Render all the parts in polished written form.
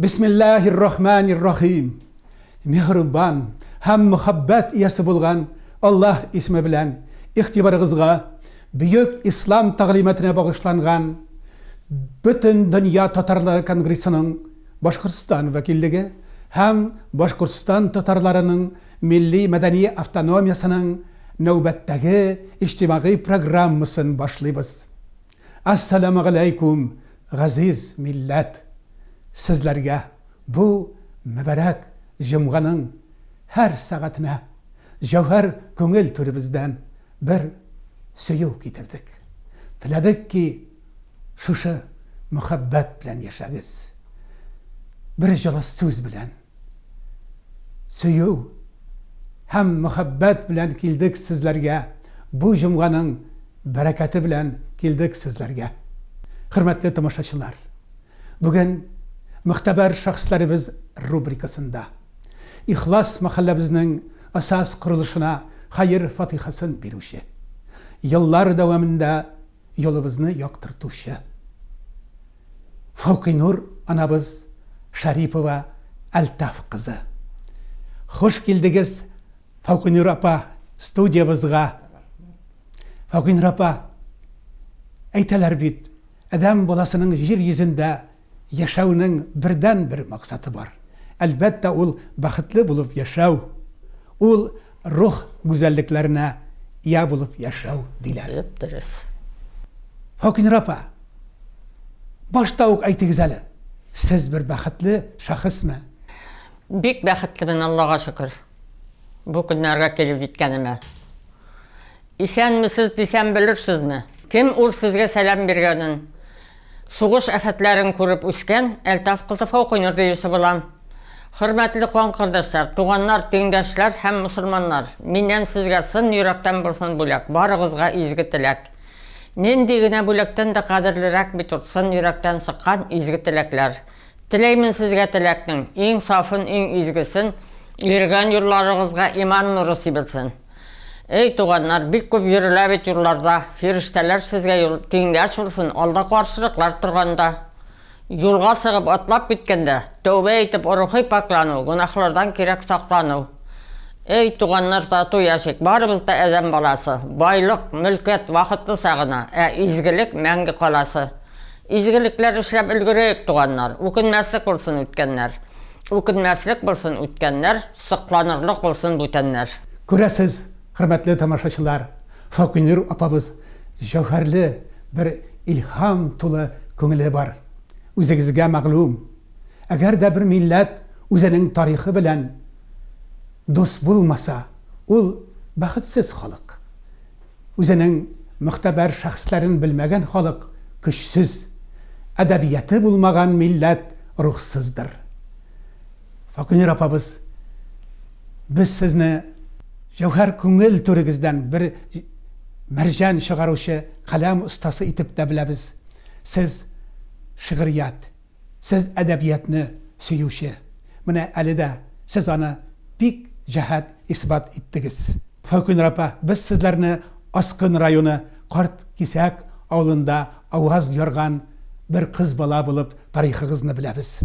Бисмиллаһир рахманир рахим. Миһербан һәм мөхәббәт иясе булган Аллаһ исеме белән игътибарыгызга бөек ислам тәгълиматына багышланган Бөтен дөнья татарлары конгрессының Башкортстан вәкиллеге һәм Башкортстан татарларының милли-мәдәни автономиясенең нәүбәттәге иҗтимагый программасын башлыйбыз. Әссәламегаләйкүм, газиз милләт! Сезләргә бу мөбарәк җомганың һәр сәгатенә җәүһәр күңел түребездән бер сөю китердек. Теләдек ки, шушы мөхәббәт белән яшәгез. Бер җылы сүз белән. Сөю һәм мөхәббәт белән килдек сезләргә, бу җомганың бәрәкәте белән килдек сезләргә. Хөрмәтле тамашачылар, бүген Мөхтәбәр шәхесләребез рубрикасында Ихлас мәхәлләбезнең асас корылышына хәер-фатыйхасын бирүче, еллар дәвамында юлыбызны яктыртучы, Фәүкыйнур анабыз Шәрипова Әлтаф кызы. Хуш килдегез, Фәүкыйнур апа, студиябызга. Фәүкыйнур апа, әйтәләр бит, адәм баласының җир йөзендә яшәүнең бердәнбер максаты бар. Әлбәттә, ул бәхетле булып яшәү, ул рух гүзәллекләренә ия булып яшәү, диләр. Дөрес. Фәүкыйнур апа, Башта ук әйтегез әле, сез бер бәхетле шәхесме? Бик бәхетлемен, Аллага шөкер, бу көннәргә килеп җиткәнемә. Исәнмесез дисәм, белерсезме? Кем ул сезгә сәлам биргәнен? Сугыш афәтләрен күреп үскән Әлтаф кызы Фаукыйнур диюче булам. Хөрмәтле кан кардәшләр, туганнар, тиңдәшләр һәм мосылманнар, миннән сезгә сын йөрәктән булсын бүләк, барыгызга изге теләк. Нинди генә бүләктән дә кадерлерәк бит ул чын йөрәктән чыккан изге теләкләр. Теләймен сезгә теләкнең иң сафын, иң изгесен, йөргән юлларыгызга иман нуры сибелсен. Эй, туганнар, бик күп йөрелә бит юлларда, фирештәләр сезгә юл тиңдәш булсын, алда каршылыклар торганда. Юлга чыгып атлап киткәндә, тәүбә итеп рухи пакьлану, гөнаһлардан кирәк саклану. Эй, туганнар, тату яшик, барыбыз да адәм баласы. Байлык, мөлкәт вакытлыча гына, ә изгелек мәңге каласы. Изгелекләр эшләп өлгерәек, туганнар, үкенмәслек булсын үткәннәр. Үкенмәслек булсын үткәннәр, сокланырлык булсын бүтәннәр. Күрәсез, хөрмәтле тамашачылар, Факыйнур апабыз җәүһәрле бер илһам тулы күңеле бар. Үзегезгә мәгълүм, әгәр дә бер милләт үзенең тарихы белән дус булмаса, ул бәхетсез халык. Үзенең мөгътәбәр шәхесләрен белмәгән халык көчсез, әдәбияты булмаган милләт рухсыздыр. Факыйнур апабыз, без сезне җәүһәр күңел түрегездән бер мәрҗән чыгаручы каләм остасы итеп тә беләбез. Сез шигърият, сез әдәбиятны сөюче. Менә әле дә сез аны бик җәһәт исбат иттегез. Фәүкыйнур апа, без сезләрне Аскын районы Карт Кисәк авылында аваз ярган бер кыз бала булып тарихыгызны беләбез.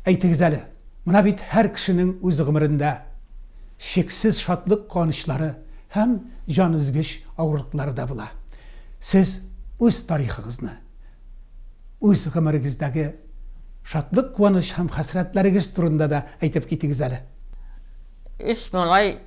Әйтегез әле, менә бит һәр кешенең үз гомерендә чиксез шатлык-куанычлары һәм җан өзгеч авырлыклары да була. Сез үз тарихыгызны, үз гомерегездәге шатлык-куаныч һәм хәсрәтләрегез турында да әйтеп китегез әле. Өч малай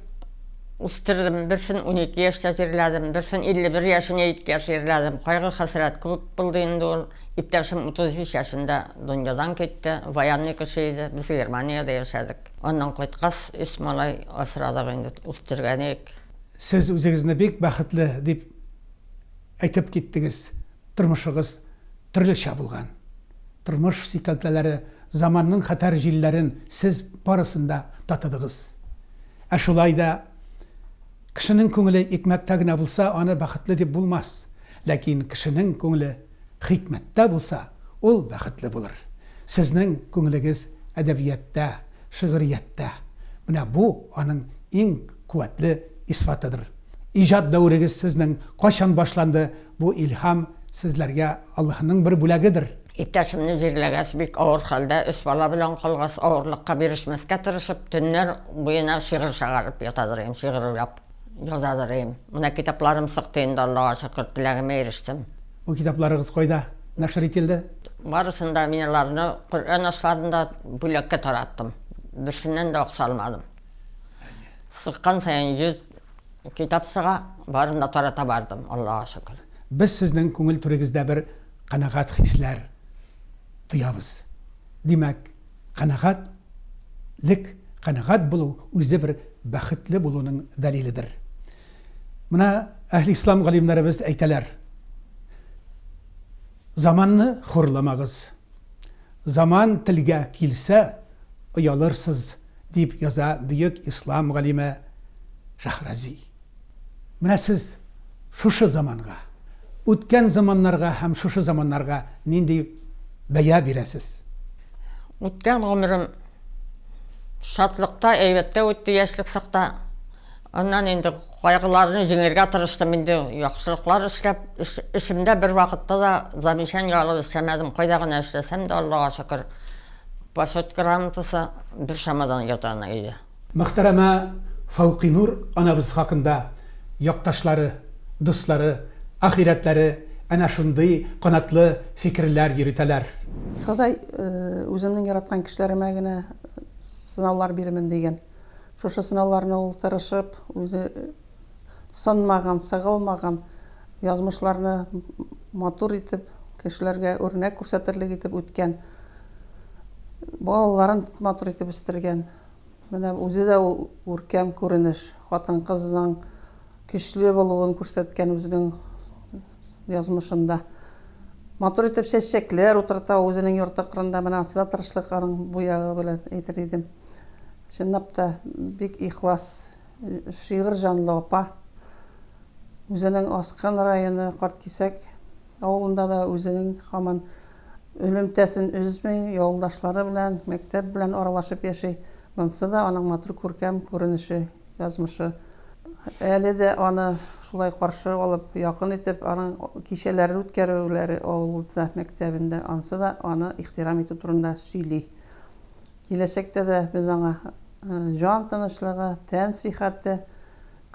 үстердем. Берсен 12 яшьтә җирләдем, берсен 51 яшенә җиткәч җирләдем. Кайгы-хәсрәт күп булды инде ул. Иптәшем 35 яшендә дөньядан китте. Военный кеше иде. Без Германиядә яшәдек. Аннан кайткач, өч малай асрадык инде, үстергән идек. Сез үзегезне бик бәхетле дип әйтеп киттегез. Тормышыгыз төрлечә булган. Тормыш сикәлтәләре, заманның хәтәр җилләрен сез барысын да татыдыгыз. Ә шулай да кешенең күңеле икмәктә генә булса, аны бәхетле дип булмас. Ләкин кешенең күңеле хикмәттә булса, ул бәхетле булыр. Сезнең күңелегез әдәбиятта, шигърияттә. Менә бу аның иң куәтле исбатыдыр. Иҗат дәверегез сезнең кайчан башланды? Бу илһам сезләргә Аллаһының бер бүләгедер. Иптәшемне җирләгәч, бик авыр хәлдә, өч бала белән калгач, авырлыкка бирешмәскә тырышып, төннәр буена шигырь чыгарып ятадыр идем, шигырь уйлап язадыр идем. Менә китапларым чыкты инде, Аллага шөкер, теләгемә ирештем. Бу китапларыгыз кайда нәшер ителде? Барысын да мин аларны Коръән ашларында бүләккә тараттым. Берсеннән дә акча алмадым. Чыккан саен 100 китап чыга, барын да тарата бардым, Аллага шөкер. Без сезнең күңел түрегездә бер канәгать хисләр тоябыз. Димәк, канәгать лек, канәгать булу үзе бер бәхетле булуның дәлиледер. Менә әһле ислам галимнәребез әйтәләр, Заманны хурламагыз. Заман телгә килсә, оялырсыз, дип яза бөек ислам галиме Шәһрази. Менә сез шушы заманга, үткән заманнарга һәм шушы заманнарга нинди бәя бирәсез? Үткән гомерем шатлыкта, әйбәттә үтте яшьлек чакта. Аннан инде кайгыларны җиңергә тырыштым инде, яхшылыклар эшләп, эшемдә бер вакытта да замечание алып эшләмәдем. Кайда гына эшләсәм дә, Аллага шөкер, Почет грамотасы бер чамадан ята ана өйдә. Мөхтәрәмә Фәүкыйнур анабыз хакында якташлары, дуслары, ахирәтләре әнә шундый канатлы фикерләр йөретәләр. Ходай үземнең яраткан кешеләремә генә сынаулар бирермен дигән. Шушы сынауларны ул тырышып, үзе сынмаган, сыгылмаган, язмышларны матур итеп, кешеләргә үрнәк күрсәтерлек итеп үткән. Балаларын матур итеп үстергән. Менә үзе дә ул күркәм күренеш. Хатын-кызның көчле булуын күрсәткән үзенең язмышында. Матур итеп чәчәкләр утырта ул үзенең йорты кырында. Менә ансы да тырышлык аның бу ягы белән әйтер идем. Чынлап та бик ихлас, шигырь җанлы апа. Үзенең Аскын районы Карткисәк авылында да үзенең һаман элемтәсен өзми, авылдашлары белән, мәктәп белән аралашып яши. Монсы да аның матур күркәм күренеше, язмышы. Әле дә аны шулай каршы алып, якын итеп, аның кичәләре үткәрүләре авылда, мәктәбендә, ансы да аны ихтирам итү турында сөйли. Киләчәктә дә без аңа җан тынычлыгы, тән сихәте,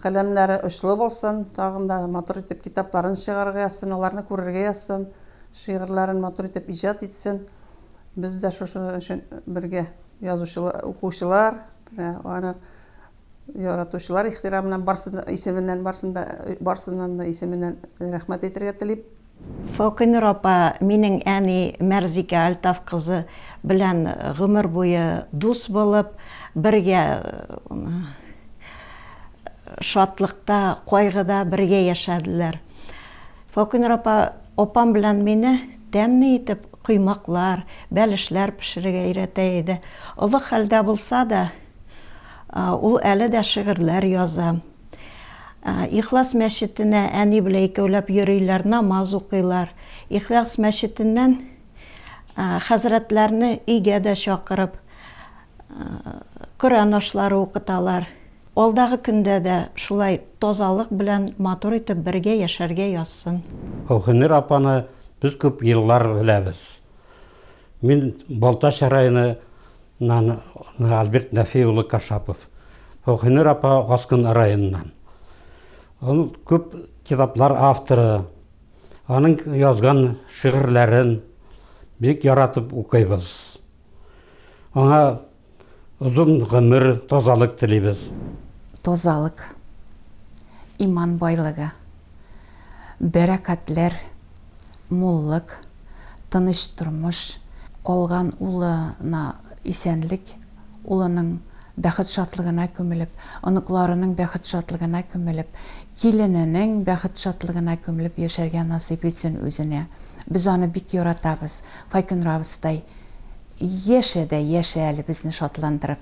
каләмнәре очлы булсын, тагын да матур итеп китапларын чыгарырга язсын, аларны күрергә язсын, шигырьләрен матур итеп иҗат итсен. Без дә шушы өчен бергә язучылар, укучылар, менә аны яратучылар ихтирамыннан барсын исеменнән барсын да барсыннан да исеменнән рәхмәт әйтергә телим. Фәүкинур апа минең әни Мәрзикә Альтаф кызы белән гомер буе дус булып, бергә шатлыкта, кайгыда бергә яшәделәр. Фәүкинур апа апам белән мине тәмле итеп коймаклар, бәлешләр пешерергә өйрәтә иде. Олы хәлдә булса да, ул әле дә шигырьләр яза. Ихлас мәчетенә әни белән икәүләп йөриләр, намаз укыйлар. Ихлас мәчетеннән хәзрәтләрне өйгә дә чакырып, Коръән ашлары укыталар. Алдагы көндә дә шулай тазалык белән матур итеп бергә яшәргә язсын. Фәүхинур апаны без күп еллар беләбез. Мин Балтач районы Нан Альберт Нәфи улы Кашапов. Фәүхинур апа Аскын районыннан. Ул күп китаплар авторы. Аның язган шигырьләрен бик яратып укыйбыз. Аңа озын гомер, тазалык телибез. Тазалык, иман байлыгы, бәрәкәтләр, муллык, тыныч тормыш, калган улына исәнлек, улының бәхет-шатлыгына күмелеп, оныкларының бәхет-шатлыгына күмелеп, килененең бәхет-шатлыгына күмелеп яшәргә насыйп итсен үзенә. Без аны бик яратабыз, Файкүн абыстай, яшә дә яшә әле безне шатландырып.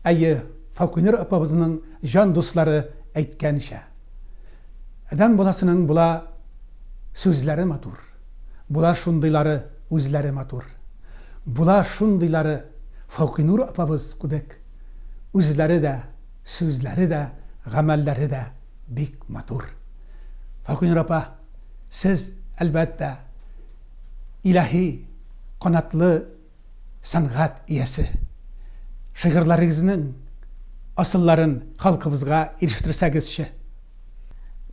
Әйе, Фалкүнер апабызның җан дуслары әйткәнчә, адәм баласының була сүзләре матур, була шундыйлары үзләре матур. Була шундыйлары, Фәүкинур апабыз кебек, үзләре дә, сүзләре дә, гамәлләре дә бик матур. Фәүкинур апа, сез, әлбәттә, илаһи канатлы сәнгать иясе. Шигырьләрегезнең асылларын халкыбызга ирештерсәгезче.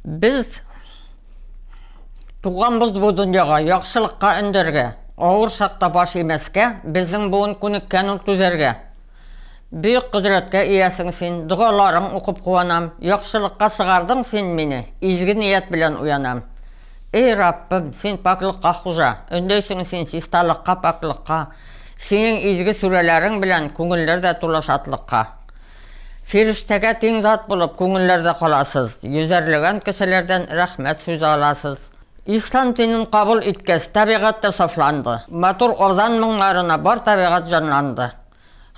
Без туганбыз бу дөньяга, яхшылыкка өндәргә, авыр чакта баш имәскә, безнең буын күнеккән ул түзәргә. Бөек кодрәткә иясең син, догаларың укып куанам, яхшылыкка чыгардың син мине, изге ният белән уянам. Эй, Раббым, син пакьлыкка хуҗа, өндәйсең син чисталыкка, пакьлыкка, синең изге сүрәләрең белән күңелләр дә тула шатлыкка. Фирештәгә тиң зат булып күңелләрдә каласыз, йөзәрләгән кешеләрдән рәхмәт сүзе аласыз. Ислам динен кабул иткәч, табигать тә сафланды, матур азан моңнарына бар табигать җанланды.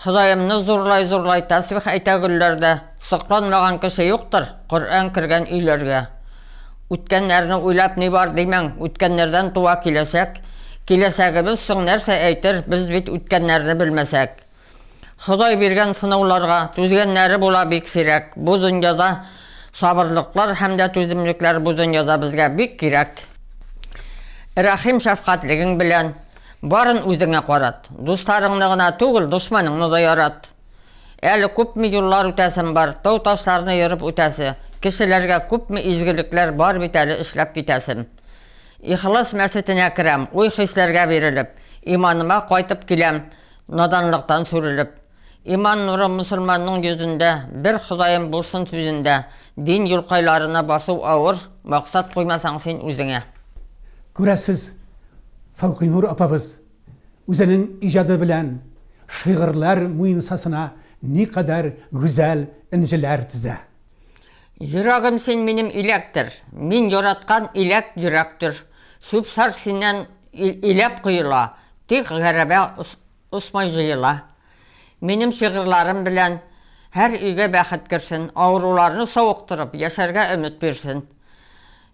Ходаемны зурлай-зурлай тәсбих әйтә гөлләр дә, сокланмаган кеше юктыр, Коръән кергән өйләргә. Үткәннәрне уйлап ни бар димәң, үткәннәрдән туа киләчәк. Киләчәгебез соң нәрсә әйтер, без бит үткәннәрне белмәсәк. Ходай биргән сынауларга түзгәннәре була бик сирәк. Бу дөньяда сабырлыклар һәм дә түземлекләр бу дөньяда безгә бик кирәк. Рәхим-шәфкатьлегең белән барын үзеңә карат. Дусларыңны гына түгел, дошманыңны да ярат. Әле күпме юллар үтәсем бар, тау-ташларны ерып үтәсе, кешеләргә күпме изгелекләр бар бит әле эшләп китәсем. Ихлас мәчетенә керәм, уй-хисләргә бирелеп, иманыма кайтып киләм. Наданлыктан сүрелеп. Иман нуры мосылманның йөзендә, Бер Ходаем булсын сүзендә. Дин юлкайларына басу авыр, Максат куймасаң син үзеңә. Күрәсез, Фәүкыйнур апабыз үзенең иҗады белән шигырьләр муенсасына никадәр гүзәл энҗеләр тезә. Йөрәгем син минем иләктер, Мин яраткан иләк йөрәктер. Сүпсар синнән иләп коела, Тик гәрәбә осмай җыела. Минем шигырьләрем белән һәр өйгә бәхет керсен, Авыруларны савыктырып, яшәргә өмет бирсен.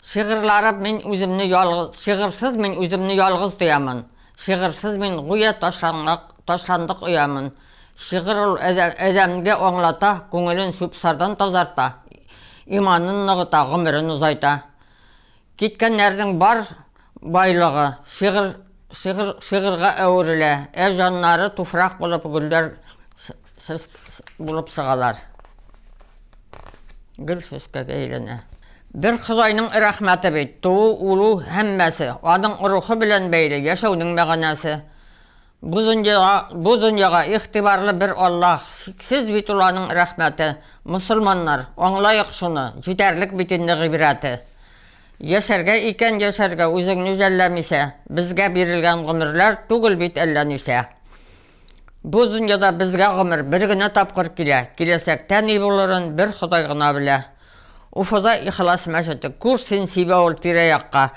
Шигырьләрем мин үземне ялгыз, Шигырьсез мин үземне ялгыз тоямын. Шигырьсез мин гүя ташлангак, ташландык оямын. Шигырь ул адәмгә аңлата, Күңелен чүп-чардан тазарта, Иманын ныгыта, гомерен озайта. Киткәннәрнең бар байлыгы шигырь, шигырь, шигырьгә әверелә, ә җаннары туфрак булып гөлләр булып чыгалар. Гөл чәчкәгә әйләнә. Бер Ходайның рәхмәте бит, туу, үлү, һәммәсе, аның рухы белән бәйле яшәүнең мәгънәсе. Бу дөньяга, бу дөньяга игътибарлы бер Аллаһ, чиксез бит ул аның рәхмәте. Мосылманнар, аңлаек шуны, җитәрлек бит инде гыйбрәте. Яшәргә икән яшәргә, үзеңне жәлләмичә, безгә бирелгән гомерләр түгел бит әллә ничә. Бу дөньяда безгә гомер бер генә тапкыр килә, киләчәктә ни булырын бер Ходай гына белә. Уфада Ихлас мәчете. Күр син, сибә ул тирә-якка.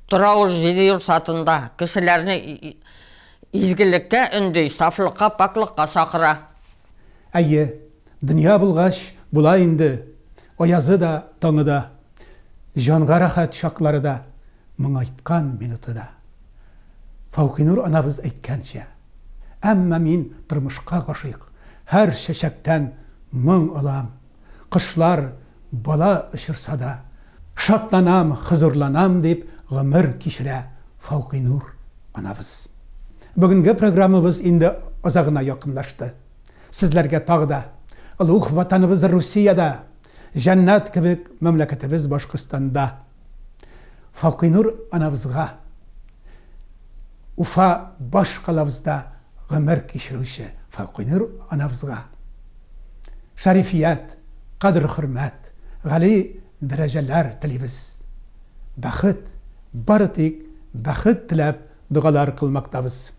Тора ул җиде юл сатында. Кешеләрне изгелеккә өнди, сафлыкка, пакьлыкка чакыра. Әйе, дөнья булгач, була инде, аязы да, таңы да, җанга рәхәт чаклары да, моңайткан минуты да. Фаукинур анабыз әйткәнчә, әмма мин тормышка гашыйк, һәр чәчәктән моң алам. Кошлар бала очырса да, шатланам, хозурланам, дип гомер кичерә Фаукыйнур анабыз. Бүгенге программабыз инде азагына якынлашты. Сезләргә тагы да олуг Ватаныбыз Русиядә, җәннәт кебек мәмләкәтебез Башкортстанда Фаукыйнур анабызга Уфа баш калабызда гомер кичерүче Фәүкыйнур анабызга шәрифият, кадер-хөрмәт, гали дәрәҗәләр телибез. Бәхет, бары тик бәхет теләп догалар кылмактабыз.